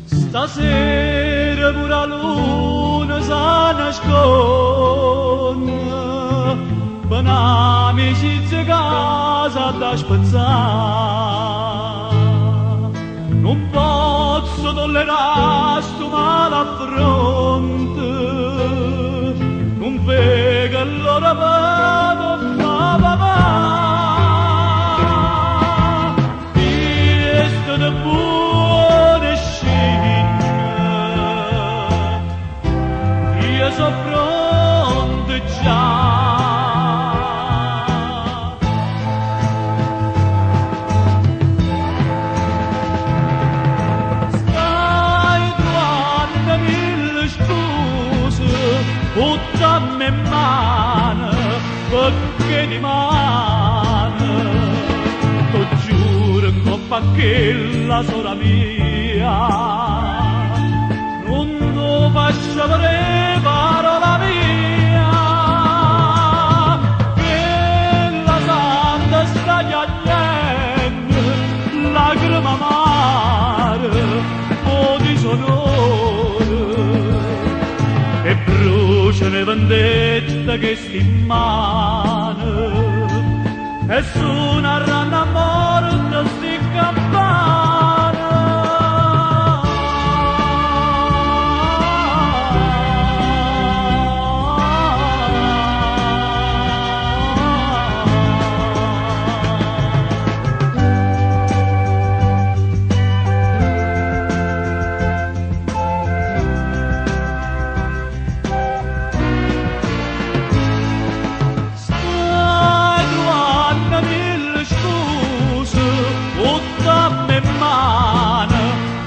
Stasera pure la luna s'annasconde, pe' n'amicizia che s'ha da spezzà. Nun pozzo tollerà sto malaffronto, nun vedo l'ora pe' t' 'o fa papà. Viestete buono e scinne, io so' pronto già. Stai truvanno mille scuse, buttame in mano, perché dimane t'ho giuro 'ncoppa a chella sora mia, nun t' faccio vedè parola mia. Chella santa sta chiagnendo, lacrime amare, 'o disonore, e bruciano 'e vendetta chesti mane, e suonarranno a morte sti campane. Stai truvanno mille scuse, buttame in mano,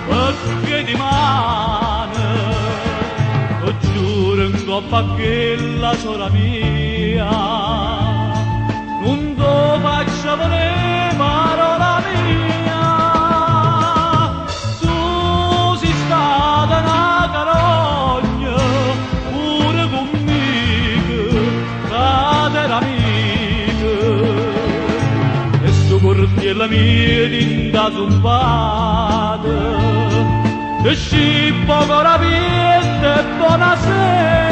perché dimane t'ho giuro 'ncoppa a chella sora mia, nun t' faccio vedè parola mia. Tu sei stata una carogna, pure con mico, che t'era amico, e sto coltello mio dint' 'a zumpata, te scippo 'o core 'a pietto e buonasera.